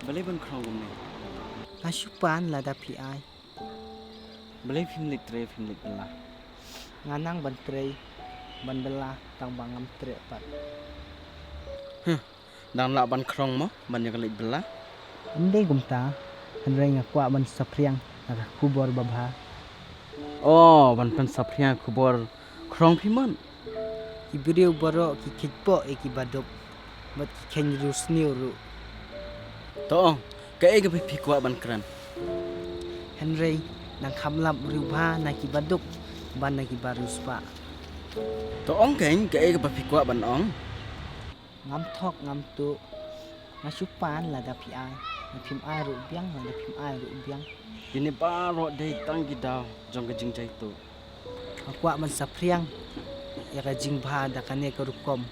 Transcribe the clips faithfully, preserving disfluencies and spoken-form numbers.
Balei ban khrong kumne? Nga shu pan lada phi ai. Balei phim leit trei, phim leit bylla? Nga nang ban trei, ban bylla, tang ba ngam treh pat. Huh, dang lah ban khrong mo, ban ïa ka leit bylla? Ym dei kumta, hynrei nga kwah ban saphriang na ka khubor babha. Oh, ban pynsaphriang khubor khrong phi mon? Ki briew baroh ki khein poh ïa ki baduk, bad ki khein riewsniew ruh. To ong, kaei kaba phi kwah ban kren? Hynrei, nang kham lap riewbha na ki baduk, ban na ki bariewspah. To ong kein, kaei kaba phi kwah ban ong? Ngam thok, ngam tuh. Nga shu pan lada phi ai, lada phim ai ruh biang, lada phim ai ruh biang. Kine baroh dei tang ki daw jong ka jingjaituh. Nga kwah ban saphriang ïa ka jingbha da kane ka rukom.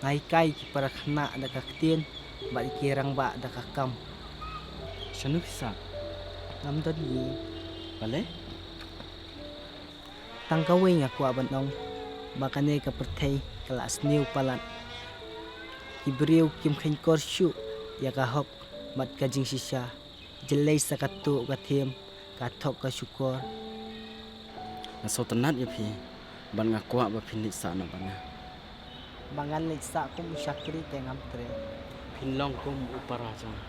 Nga hikai ki para khynnah da ka ktien, bad ki rangbah da ka kam. Shano phi sah? Ngam don ei. Balei? Tang kawei nga kwah ban ong, ba kane ka pyrthei ka la sniew palat. Ki briew kim kheiñkor shuh ïa ka hok bad ka jingshisha. Jyllei sa katto ka thiem, ka thok ka shukor. Nga sngewtynnat ïa phi, bad nga kwah ba phin leit sah na bad nga. Ba ngan leit sah kum u shakri te ngam treh. Phin long kum u para jong nga.